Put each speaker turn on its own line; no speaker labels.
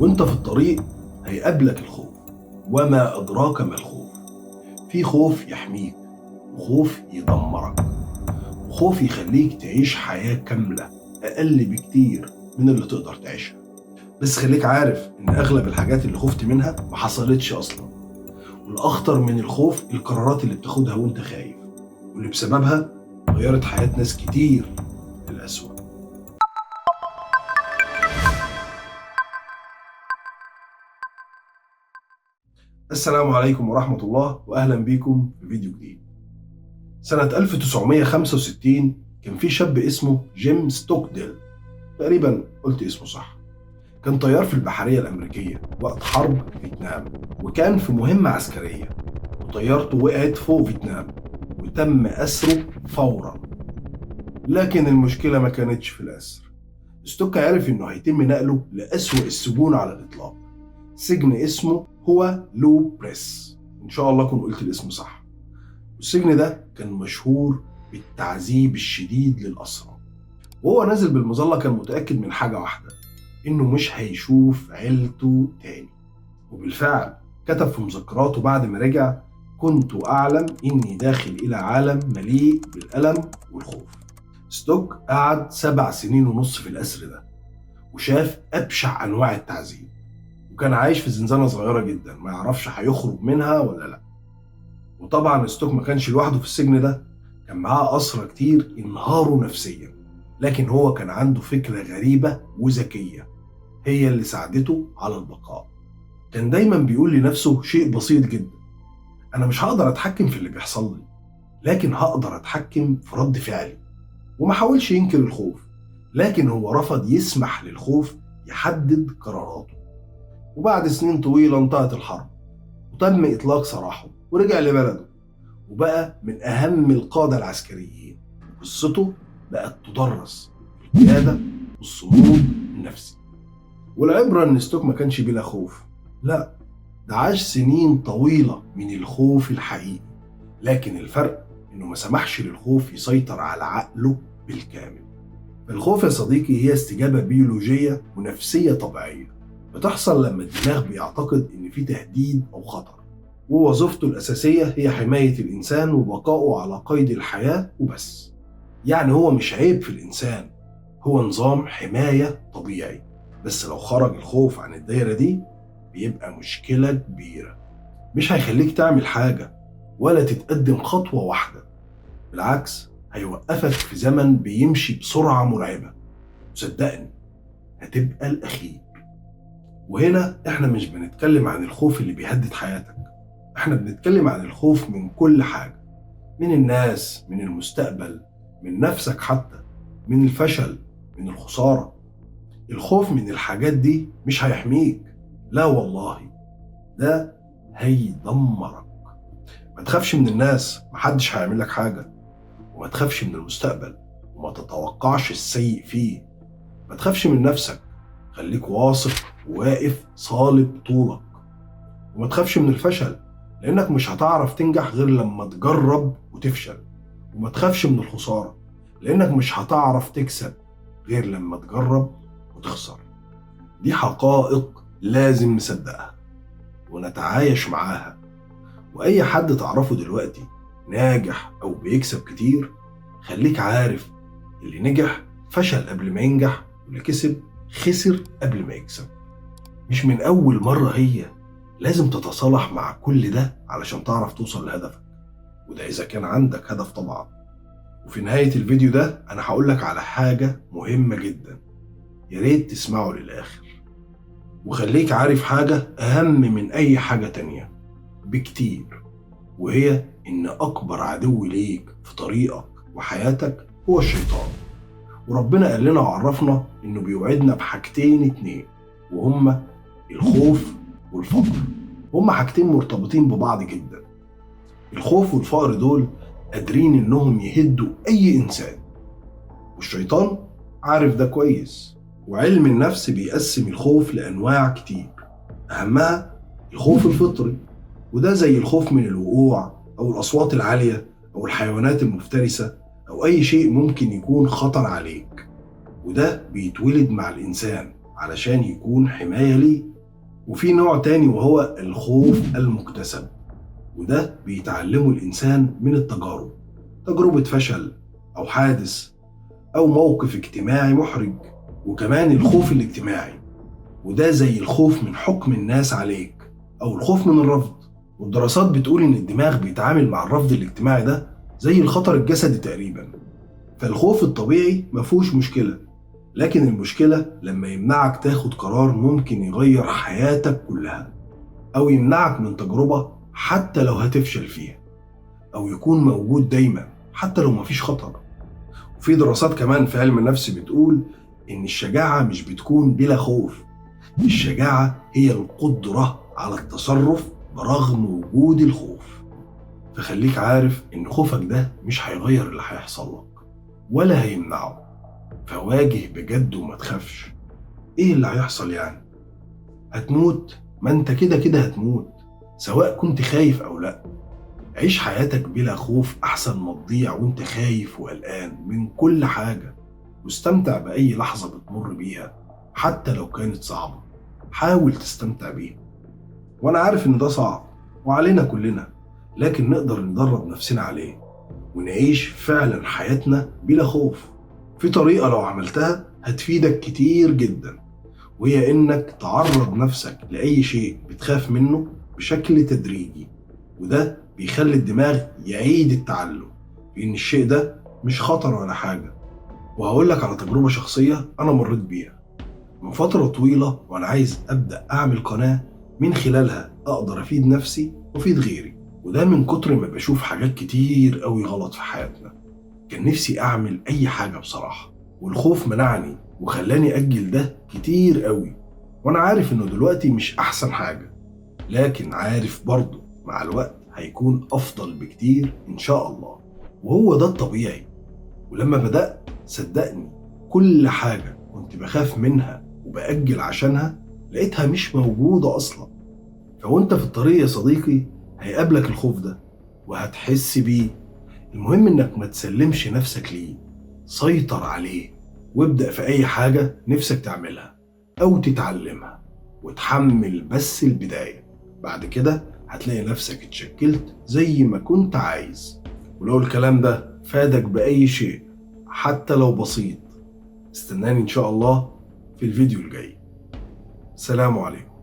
وانت في الطريق هيقابلك الخوف، وما أدراك ما الخوف. في خوف يحميك، وخوف يدمرك، وخوف يخليك تعيش حياة كاملة أقل بكتير من اللي تقدر تعيشها. بس خليك عارف إن أغلب الحاجات اللي خفت منها ما حصلتش أصلا. والأخطر من الخوف القرارات اللي بتاخدها وانت خايف، واللي بسببها غيرت حياة ناس كتير للأسوأ. السلام عليكم ورحمة الله، وأهلا بيكم في فيديو جديد. سنة 1965 كان في شاب اسمه جيم ستوكديل، تقريبا قلت اسمه صح. كان طيار في البحرية الأمريكية وقت حرب فيتنام، وكان في مهمة عسكرية، وطيارته وقعت فوق فيتنام وتم أسره فورا. لكن المشكلة ما كانتش في الأسر. ستوك عرف إنه هيتم نقله لأسوأ السجون على الإطلاق، سجن اسمه هو لو بريس، إن شاء الله أكون قلت الاسم صح. والسجن ده كان مشهور بالتعذيب الشديد للأسرى. وهو نازل بالمظلة كان متأكد من حاجة واحدة، إنه مش هيشوف عيلته تاني. وبالفعل كتب في مذكراته بعد ما رجع: كنت أعلم إني داخل إلى عالم مليء بالألم والخوف. ستوك قعد 7.5 سنين في الأسر ده، وشاف أبشع أنواع التعذيب، وكان عايش في زنزانة صغيرة جدا ما يعرفش هيخرج منها ولا لا. وطبعا ستوك ما كانش لوحده في السجن ده، كان معاه أسرى كتير انهاروا نفسيا. لكن هو كان عنده فكرة غريبة وذكية هي اللي ساعدته على البقاء. كان دايما بيقول لنفسه شيء بسيط جدا: أنا مش هقدر أتحكم في اللي بيحصل لي، لكن هقدر أتحكم في رد فعلي. وما حاولش ينكر الخوف، لكن هو رفض يسمح للخوف يحدد قراراته. وبعد سنين طويلة انتهت الحرب، وتم إطلاق سراحه ورجع لبلده، وبقى من أهم القادة العسكريين. وقصته بقت تدرس في القيادة والصمود النفسي. والعبرة إن ستوك ما كانش بلا خوف، لا، ده عاش سنين طويلة من الخوف الحقيقي، لكن الفرق إنه ما سمحش للخوف يسيطر على عقله بالكامل. الخوف يا صديقي هي استجابة بيولوجية ونفسية طبيعية بتحصل لما الدماغ بيعتقد إن في تهديد أو خطر، ووظيفته الأساسية هي حماية الإنسان وبقائه على قيد الحياة وبس. يعني هو مش عيب في الإنسان، هو نظام حماية طبيعي، بس لو خرج الخوف عن الدايرة دي بيبقى مشكلة كبيرة. مش هيخليك تعمل حاجة ولا تتقدم خطوة واحدة، بالعكس هيوقفك في زمن بيمشي بسرعة مرعبة، وصدقني هتبقى الأخير. وهنا احنا مش بنتكلم عن الخوف اللي بيهدد حياتك، احنا بنتكلم عن الخوف من كل حاجة، من الناس، من المستقبل، من نفسك حتى، من الفشل، من الخسارة. الخوف من الحاجات دي مش هيحميك، لا والله، ده هيدمرك. ما تخافش من الناس، محدش هيعمل لك حاجة. وما تخافش من المستقبل، وما تتوقعش السيء فيه. ما تخافش من نفسك، خليك واثق وواقف صالب طولك. وما تخافش من الفشل، لأنك مش هتعرف تنجح غير لما تجرب وتفشل. وما تخافش من الخسارة، لأنك مش هتعرف تكسب غير لما تجرب وتخسر. دي حقائق لازم نصدقها ونتعايش معاها. وأي حد تعرفه دلوقتي ناجح أو بيكسب كتير، خليك عارف اللي نجح فشل قبل ما ينجح، واللي كسب خسر قبل ما يكسب. مش من أول مرة، هي لازم تتصالح مع كل ده علشان تعرف توصل لهدفك، وده إذا كان عندك هدف طبعا. وفي نهاية الفيديو ده أنا هقولك على حاجة مهمة جدا، ياريت تسمعه للآخر. وخليك عارف حاجة أهم من أي حاجة تانية بكتير، وهي إن أكبر عدو ليك في طريقك وحياتك هو الشيطان. وربنا قال لنا وعرفنا إنه بيوعدنا بحاجتين اتنين، وهما الخوف والفقر. هما حاجتين مرتبطين ببعض جدا. الخوف والفقر دول قادرين إنهم يهدوا أي إنسان، والشيطان عارف ده كويس. وعلم النفس بيقسم الخوف لأنواع كتير، أهمها الخوف الفطري، وده زي الخوف من الوقوع أو الأصوات العالية أو الحيوانات المفترسة أو أي شيء ممكن يكون خطر عليك، وده بيتولد مع الإنسان علشان يكون حماية ليه. وفي نوع تاني وهو الخوف المكتسب، وده بيتعلمه الإنسان من التجارب، تجربة فشل أو حادث أو موقف اجتماعي محرج. وكمان الخوف الاجتماعي، وده زي الخوف من حكم الناس عليك أو الخوف من الرفض. والدراسات بتقول إن الدماغ بيتعامل مع الرفض الاجتماعي ده زي الخطر الجسدي تقريبا. فالخوف الطبيعي مفهوش مشكلة، لكن المشكلة لما يمنعك تاخد قرار ممكن يغير حياتك كلها، أو يمنعك من تجربة حتى لو هتفشل فيها، أو يكون موجود دايما حتى لو مفيش خطر. وفي دراسات كمان في علم النفس بتقول إن الشجاعة مش بتكون بلا خوف، الشجاعة هي القدرة على التصرف برغم وجود الخوف. فخليك عارف إن خوفك ده مش هيغير اللي هيحصل لك ولا هيمنعه، فواجه بجد وما تخافش. إيه اللي هيحصل يعني؟ هتموت؟ ما أنت كده كده هتموت سواء كنت خايف أو لأ. عيش حياتك بلا خوف أحسن ما تضيع وأنت خايف وقلقان من كل حاجة، واستمتع بأي لحظة بتمر بيها حتى لو كانت صعبة، حاول تستمتع بيها. وأنا عارف إن ده صعب وعلينا كلنا، لكن نقدر ندرب نفسنا عليه ونعيش فعلا حياتنا بلا خوف. في طريقة لو عملتها هتفيدك كتير جدا، وهي إنك تعرض نفسك لأي شيء بتخاف منه بشكل تدريجي، وده بيخلي الدماغ يعيد التعلم بإن الشيء ده مش خطر ولا حاجة. وهقول لك على تجربة شخصية أنا مريت بيها من فترة طويلة، وأنا عايز أبدأ أعمل قناة من خلالها أقدر أفيد نفسي وأفيد غيري، وده من كتر ما بشوف حاجات كتير قوي غلط في حياتنا. كان نفسي أعمل أي حاجة بصراحة، والخوف منعني وخلاني أجل ده كتير قوي. وأنا عارف إنه دلوقتي مش أحسن حاجة، لكن عارف برضه مع الوقت هيكون أفضل بكتير إن شاء الله، وهو ده الطبيعي. ولما بدأت صدقني كل حاجة كنت بخاف منها وبأجل عشانها لقيتها مش موجودة أصلا. فوانت في الطريق يا صديقي هيقابلك الخوف ده وهتحس بيه. المهم إنك ما تسلمش نفسك ليه، سيطر عليه وابدأ في أي حاجة نفسك تعملها أو تتعلمها، وتحمل بس البداية. بعد كده هتلاقي نفسك اتشكلت زي ما كنت عايز. ولو الكلام ده فادك بأي شيء حتى لو بسيط، استناني إن شاء الله في الفيديو الجاي. سلام عليكم.